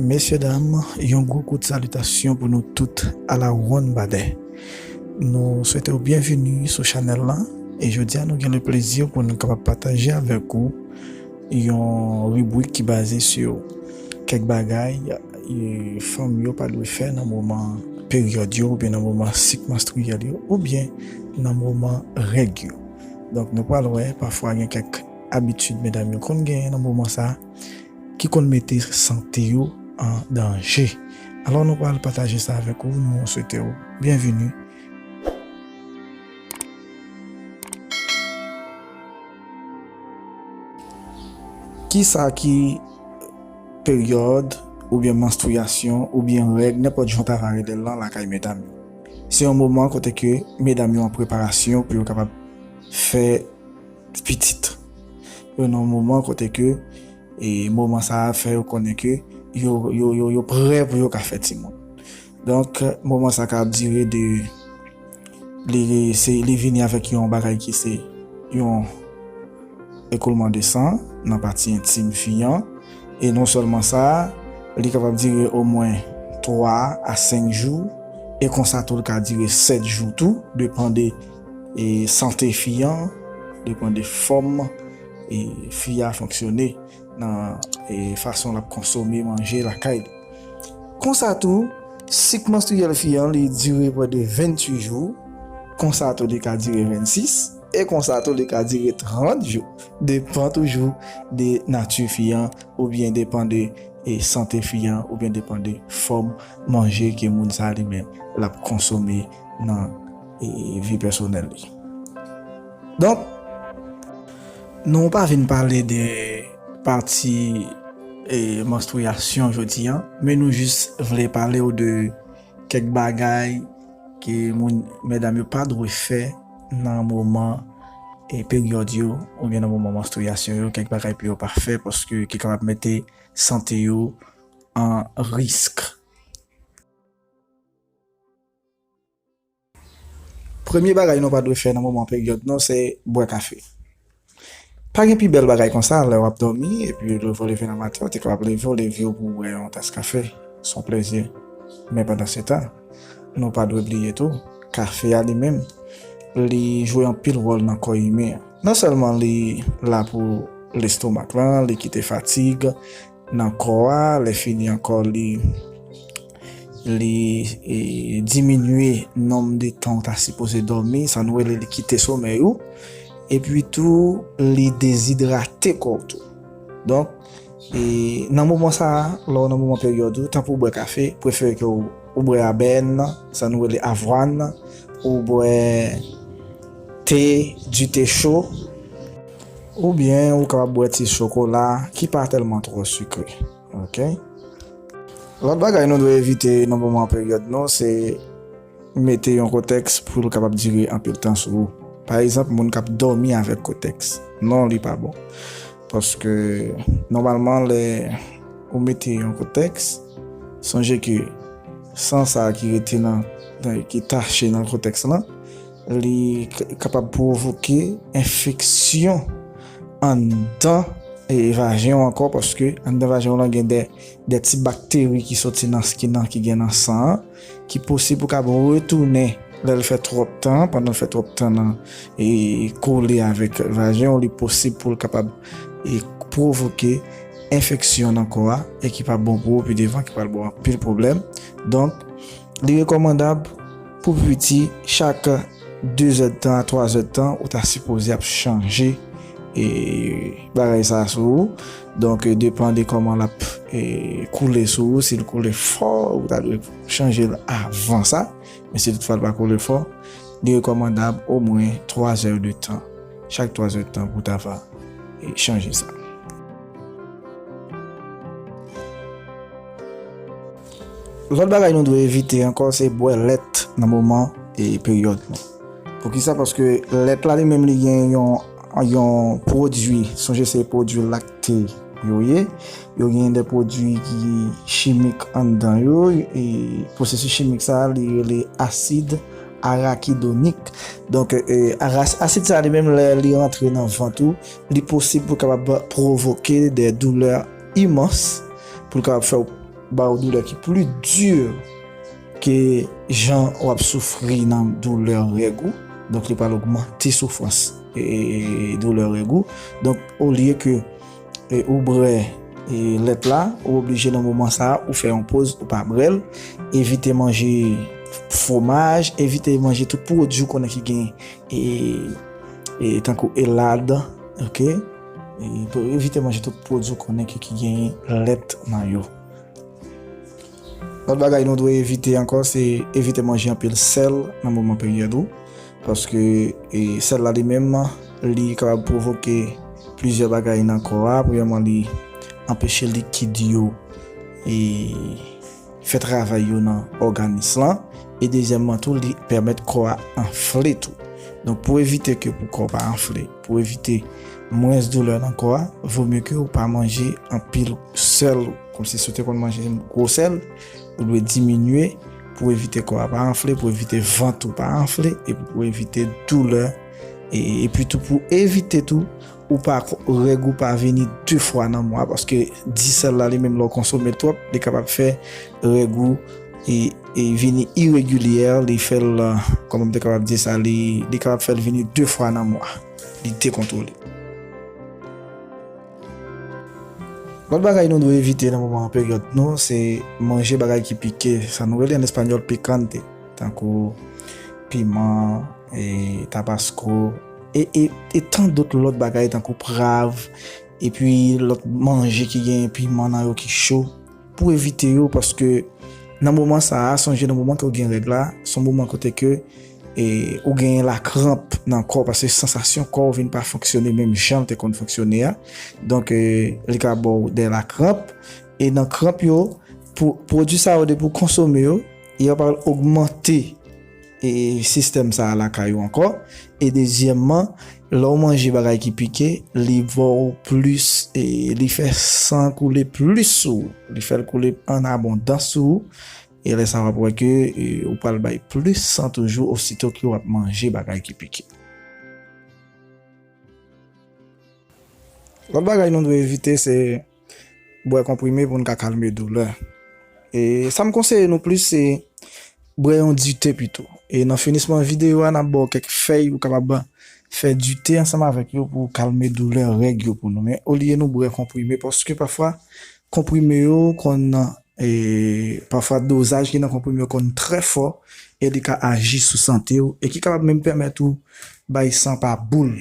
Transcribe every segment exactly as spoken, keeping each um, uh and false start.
Mesye dam, yon gwo kout salitasyon pou nou tout alawonn badè. Nou swete w byenvini sou chanèl lan, e jodi a nou gen le plezi pou nou kapab pataje avèk ou yon ribrik ki baze sou kèk bagay, e, fanm yo pa dwe fè nan moman peryòd yo oubyen nan moman sik manstriyèl yo oubyen nan moman règ yo. Donk, nou pral wè, pafwa gen kèk abitid medam yo konn genyen nan moman sa a ki konn mete sante yo an danje. Alò, nou pral pataje sa avèk ou, nou swete w byenvini. Kisa ki peryòd oubyen manstriyasyon oubyen règ, nenpòt jan w ta va rele l lan lakay medam yo? Se yon moman kote ke medam yo an preparasyon pou yo kapab fè pitit. Yo nan yon moman kote ke, e, moman sa a fè yo konnen ke yo, yo, yo, yo prè pou yo ka fè timoun. Donk, moman sa ka ap dire de, li, se, li vini avèk yon bagay ki se yon ekoulman de san nan pati entim fi an. E non sèlman sa, li kapab dire omwen twa a senk jou, e konsa tou li ka dire sèt jou tou, depann de, e, sante fi an, depann de fòm, e, fi a fonksyone nan, e, fason l ap konsome manje lakay li. Konsa tou, sik manstriyèl fi an, li dire prè de venntuit jou, konsa tou li ka dire vennsis, e konsa tou li ka dire trant jou. Depann toujou de nati fi an, oubyen depann de, e, sante fi an, oubyen depann de fòm manje ke moun sa a li menm l ap konsome nan, e, vi pèsonèl li. Donk, nou pa vin pale de pati, e, manstriyasyon jodi a, men nou jis vle pale w de kèk bagay ke moun, medam yo pa dwe fè nan moman, e, peryòd yo, oubyen nan moman manstriyasyon yo, kèk bagay pou yo pa fè, paske ki kapab mete sante yo an risk. Premye bagay nou pa dwe fè nan moman peryòd nou, se bwè kafe. Pa gen pi bèl bagay konsa, lè w ap dòmi, epi lè w leve nan maten, ou te kapab leve, w leve w pou w bwè yon tas kafe. Se yon plezi. Men pandansetan, nou pa dwe bliye tou, kafe a li menm, li jwe anpil wòl nan kò imen an. Non sèlman li la pou lestomak lan, li kite fatig nan kò a, lè fini ankò li, li, e, diminye nonb de tan w ta sipoze dòmi, sa nou rele li kite somèy ou, epi tou li dezidrate kò w tou. Donk, e, nan moman sa a, lè w nan moman peryòd ou, tan pou w bwè kafe, prefere ke w, ou bwè abèn, sa nou rele avwàn, ou bwè te, dite cho, oubyen ou kapab bwè ti chokola ki pa tèlman twò sikre. Oke? Lòt bagay nou dwe evite nan moman peryòd nou, se mete yon kotèks pou l kapab dire anpil tan sou ou. Pa egzanp, moun k ap dòmi avèk kotèks. Non, li pa bon. Paske, nòmalman, lè ou mete yon kotèks, sonje ke san sa a ki rete nan, nan, ki tache nan kotèks lan, li k-, kapab pwovoke enfeksyon anndan, e, vajen w ankò, paske anndan vajen w lan gen de, de ti bakteri ki soti nan skin nan, ki gen nan san an, ki posib pou kapab retounen lè l fè twòp tan, pandan l fè twòp tan nan, e, kole avèk vajen w, li posib pou l kapab, e, pwovoke enfeksyon nan kò a, e ki pa bon pou ou pi devan, ki pral ba w anpil pwoblèm. Donk, li rekòmandab pou piti chak de zèdtan a twa zèdtan, ou ta sipoze ap chanje, e, bagay sa a sou ou. Donk, e, depann de kòman l ap, e, koule sou ou, si l koule fò, ou ta dwe chanje l avan sa. Men si toutfwa l pa koule fò, li rekòmandab omwen twa zè de tan. Chak twa zè de tan pou w ta va, e, chanje sa. Lòt bagay nou dwe evite ankò, se bwè lèt nan moman, e, peryòd nou. Poukisa? Paske lèt la li menm li gen yon, yon pwodui, sonje se pwodui lakte yo ye. Yo gen de pwodui ki chimik anndan yo, e pwosesis chimik sa a, li rele asid arakidonik. Donk, e, aras-, asid sa a li menm, lè li rantre nan vant ou, li posib pou kapab pwovoke de doulè imans, pou l kapab fè w ba w doulè ki pli di ke jan w ap soufri nan doulè règ ou. Donk, li pral ogmante soufrans e, e, e doulè règ ou. Donk, olye ke e, ou brè e, lèt la, ou oblije nan moman sa a, ou fè yon poz, ou pa brè l. Evite manje fwomaj, evite manje tout pwodui ou konnen ki gen e, e, tankou elad, oke? E, pou evite manje tout pwodui ou konnen ki, ki gen lèt nan yo. Lòt bagay nou dwe evite ankò, se evite manje anpil sèl nan moman peryòd ou, paske e, sèl la li menm, li kapab pwovoke plizyè bagay nan kò a. Premyèman, li anpeche likid yo e, fè travay yo nan òganis lan. E dezyèmman tou, li pèmèt kò a anfle tou. Donk, pou evite ke pou kò pa anfle, pou evite mwens doulè nan kò a, vomye ke ou pa manje anpil sèl, kòmsi si w te konn manje gwo sèl, ou dwe diminye pou evite kò a pa anfle, pou evite vant ou pa anfle, epi pou evite doulè, e, epi tou pou evite tou ou pa ko- règ ou pa vini de fwa nan mwa, paske di sèl la li menm lè w konsome l twòp, li kapab fè règ ou e, e vini iregilyè, li fè l, kòman m te kapab di sa, li, li kapab fè l vini de fwa nan mwa, li dekontwole. Lòt bagay nou dwe evite nan moman peryòd nou, se manje bagay ki pike, sa nou rele an espanyòl picante, tankou piman, e, tabasko, e, e, e tan dòt lòt bagay tankou prav, epi lòt manje ki gen piman nan yo ki cho, pou evite yo, paske nan moman sa a, sonje nan moman ke w gen règ la, se yon moman kote ke e, ou genyen lakranp nan kò, paske sansasyon kò w vin pa fonksyone menm jan l te konn fonksyone a. Donk, e, li ka ba w de lakranp. E nan kranp yo, pou, pwodui sa yo, depi w konsome yo, yo pral ogmante e, sistèm sa a lakay ou ankò. E dezyèmman, lè w manje bagay ki pike, li ba w plis, e, li fè san koule plis sou ou. Li fè l koule an abondans sou ou. E lè sa a w ap wè ke e, ou pral bay plis san toujou osito ke w ap manje bagay ki pike. Lòt bagay nou dwe evite se bwè konprime pou n ka kalme doulè. E sa m konseye nou plis se bwè yon dite pito. E nan finisman videyo a, n ap ba w kèk fèy ou kapab fè dite ansanm avèk yo pou w kalme doulè règ yo pou nou. Men olye nou bwè konprime, paske pafwa konprime yo konn e, pafwa dozaj ki nan konprime yo konn trè fò e li ka aji sou sante w e ki kapab menm pèmèt ou bay san pa boul.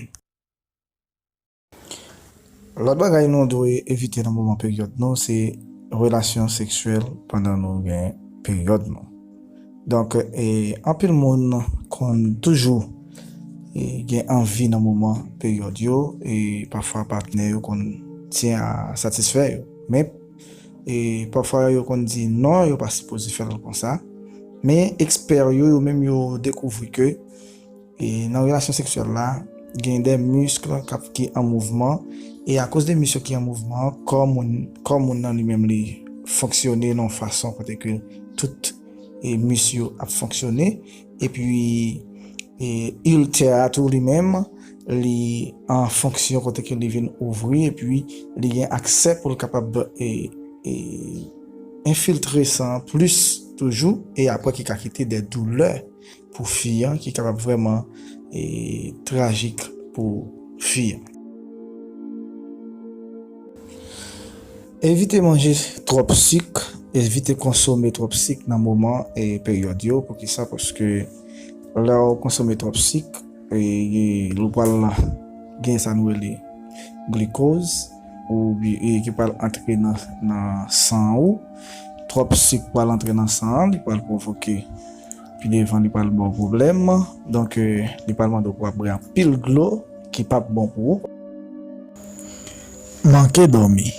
Lòt bagay nou dwe evite nan moman peryòd nou se relasyon seksyèl pandan nou gen peryòd nou. Donk, e, anpil moun konn toujou e, gen anvi nan moman peryòd yo, e pafwa patnè yo konn tyen a satisfè yo. Men, e pafwa yo konn di non, yo pa sipoze fè l konsa. Men ekspè yo, yo menm yo dekouvri ke e, nan relasyon seksyèl la, gen de misk k ap ki an mouvman, e akoz de misk yo ki an mouvman, kò moun, kò moun nan li menm li fonksyone nan yon fason kote ke tout e, misk yo ap fonksyone, epi e, iltè a tou li menm, li an fonksyon kote ke li vin ouvri, epi li gen aksè pou l kapab e, e, enfiltre san an plis toujou, e apre ki ka kite de doulè pou fi an, ki kapab vrèman e, trajik pou fi an. Evite manje twòp sik, evite konsome twòp sik nan moman e peryòd yo. Poukisa? Paske lè w konsome twòp sik, e, ou pral gen sa nou rele glikoz, ou bi- e ki pral antre nan, nan san ou. Twòp sik pral antre nan san an, li pral pwovoke pi devan, li pral ba w pwoblèm. Donk, e, li pral mande w pou w ap bwè anpil dlo ki p ap bon pou ou. Manke dòmi.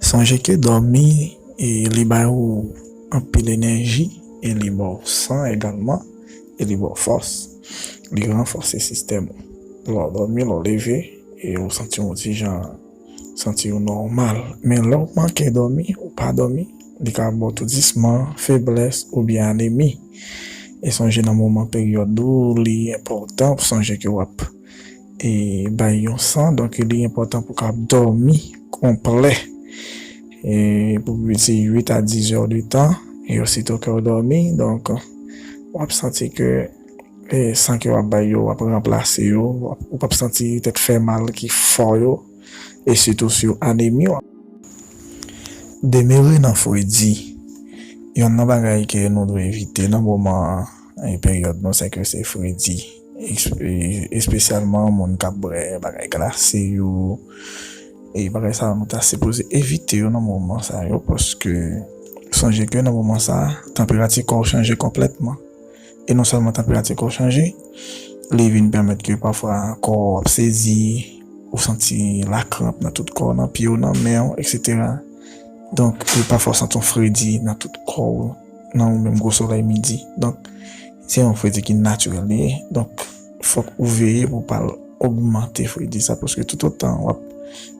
Sonje ke dòmi, e, li bay ou anpil enèji, e li ba w san egalman, e li ba w fòs. Li ranfòse sistèm ou. Lè w dòmi, lè w leve, e ou santi w ti jan, santi w nòmal. Men lè w manke dòmi, ou pa dòmi, li ka ba w toudisman feblès oubyen anemi. E sonje nan moman peryòd ou, li enpòtan pou sonje ke w ap e bay yon san, donk li enpòtan pou w ka dòmi konplè. E pou piti uit a diz è de tan, e osito ke w dòmi, donk, w ap santi ke, e, san ke w ap bay yo, w ap ranplase yo, w ap, ou p ap santi tèt fè mal ki fò yo, e sitou sou anemi w. Demere nan fredi. Yonn nan bagay ke nou dwe evite nan moman an, e peryòd nou, se ke se fredi. Esp-, e, espesyalman moun k ap bwè bagay glase yo. E bagay sa yo, nou ta sipoze evite yo nan moman sa yo, paske sonje ke nan moman sa, tanperati kò w chanje konplètman. E non sèlman tanperati kò w chanje, li vin pèmèt ke pafwa kò w ap sezi, ou santi lakranp nan tout kò w, nan pye w, nan men w, etsetera. Donk, e pafwa w santi yon fredi nan tout kò w, nan yon menm gwo solèy midi. Donk, se yon fredi ki natirèl li ye. Donk, fòk ou veye pou w pa al ogmante fredi sa, paske toutotan w ap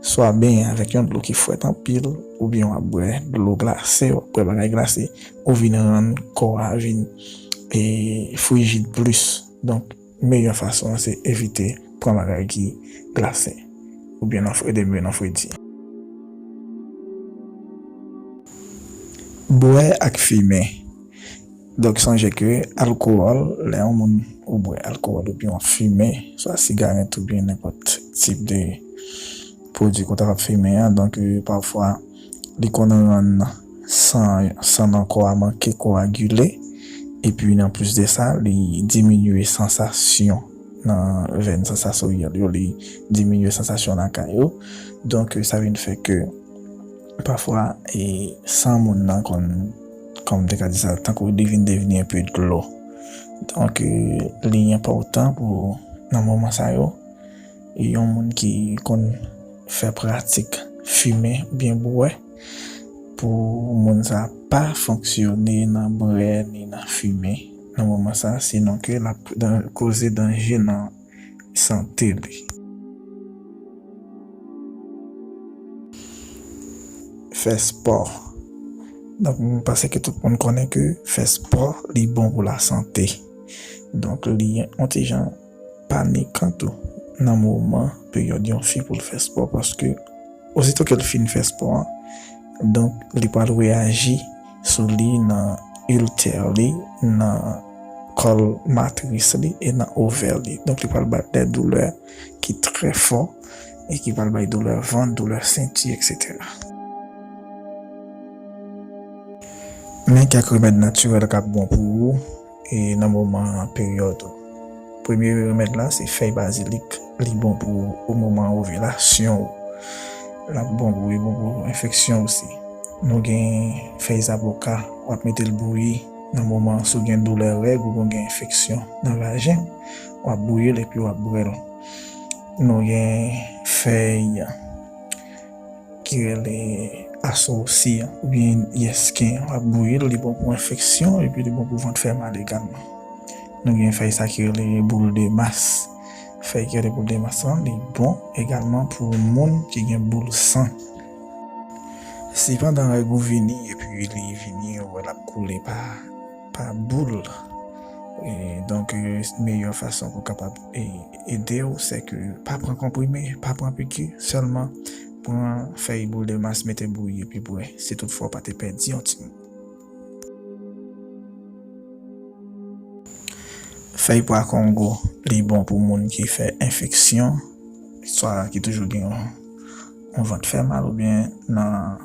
swa benyen avèk yon dlo ki frèt anpil, oubyen w ap bwè dlo glase, w ap bwè bagay glase, ou vin rann kò a vin, e, frijid plis. Donk, meyè fason an se evite pran bagay ki glase, oubyen nan fre-, demere nan fredi. Bwè ak fimen. Donk, sonje ke alkòl, lè yon moun ou bwè alkòl oubyen w ap fimen, swa sigarèt oubyen nenpòt tip de pwodui ke w ta ap fimen an, donk, e, pafwa, li konn rann san, san nan kò a manke koagile, epi, an plis de sa, li diminye sansasyon nan venn sansasyèl yo, li diminye sansasyon lakay yo. Donk, sa vin fè ke pafwa, e, san moun nan konn, kòm m te ka di sa, tankou li vin devni enpe dlo. Donk, e, li enpòtan pou, nan moman sa yo, e yon moun ki konn fè pratik fimen oubyen bwè, pou moun sa pa fonksyone nan bwè ni nan fimen nan moman sa, sinon ke l ap dan-, koze danje nan sante li. Fè spò. Donk, m panse ke tout moun konnen ke fè spò, li bon pou lasante. Donk, li yon ti jan panikan tou nan moman, peryòd yon fi pou l fè spò, paske osito ke l fin fè spò an, donk, li pral reyaji sou li nan iltè li, nan kòl matris li e nan ovè li. Donk, li pral bay de doulè ki trè fò e ki pral bay doulè vant, doulè senti, etsetera. Men kèk remèd natirèl k ap bon pou ou, e nan moman peryòd ou. Premye remèd la, se fèy bazilik. Li bon pou ou moman ovilasyon ou. L ap bon pou ou, li bon pou enfeksyon osi. Nou gen fèy zaboka, w ap mete l bouyi nan moman si w gen doulè règ oubyen w gen enfeksyon nan vajen, w ap bouyi l epi w ap bwè l. Nou gen fèy ki rele asosi an, oubyen yèsken an, w ap bouyi l, li bon pou enfeksyon, epi li bon pou vant fè mal egalman. Nou gen fèy sa ki rele boul de mas. Fèy ki rele boul de mas lan, li bon egalman pou moun ki gen boul san. Sipandan règ ou vini, epi li vini, ou wè l ap koule pa, pa boul. E, donk, e, meyè fason pou kapab, e, ede w, se ke pa pran konprime, pa pran piki, sèlman pran fèy boul de mas, mete bouyi epi bwè, si toutfwa w pa te pèdi yon timoun. Fèy pwa kongo, li bon pou moun ki fè enfeksyon, swa ki toujou gen yon, yon vant fè mal, oubyen nan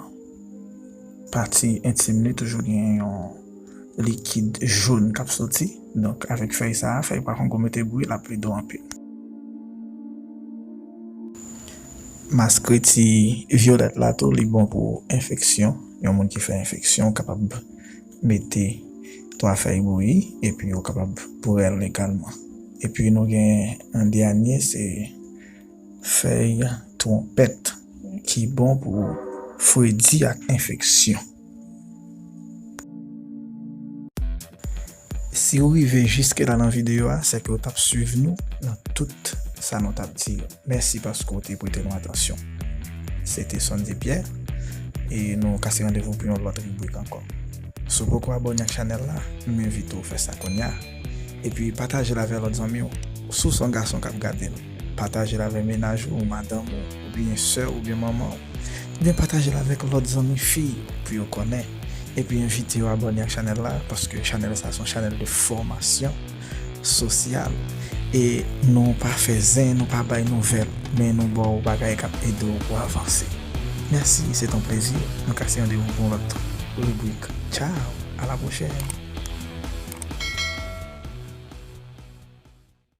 pati entim li toujou gen yon likid jòn k ap soti. Donk, avèk fèy sa a, fèy pwa kongo mete bouyi, l ap ede w anpil. Mas kreti vyolèt la tou, li bon pou enfeksyon. Yon moun ki fè enfeksyon kapab mete twa fèy bouyi, epi yo kapab bwè l egalman. Epi nou gen yon dènye, se fèy twonpèt, ki bon pou fredi ak enfeksyon. Si w rive jiske la nan videyo a, se ke w t ap swiv nou nan tout sa nou t ap di yo. Mèsi paske w te prete nou atansyon. Se te Sondy Pierre, e nou kase randevou pou yon lòt ribrik ankò. Si w poko abòne ak chanèl la, m envite w fè sa kounye a. Epi pataje l avè lòt zanmi w. Si w se yon gason k ap gade l, pataje l avè mennaj ou, madanm ou, oubyen sè w, oubyen manman w. Ebyen, pataje l avèk lòt zanmi fi pou yo konnen. Epi envite yo abòne ak chanèl la, paske chanèl sa se yon chanèl de fòmasyon sosyal. E nou pa fè zen, nou pa bay nouvèl, men nou ba w bagay k ap ede w pou w avanse. Mèsi, se t on plezi. Nou kase randevou pou yon lòt ribrik. Tchao, a la pwochèn.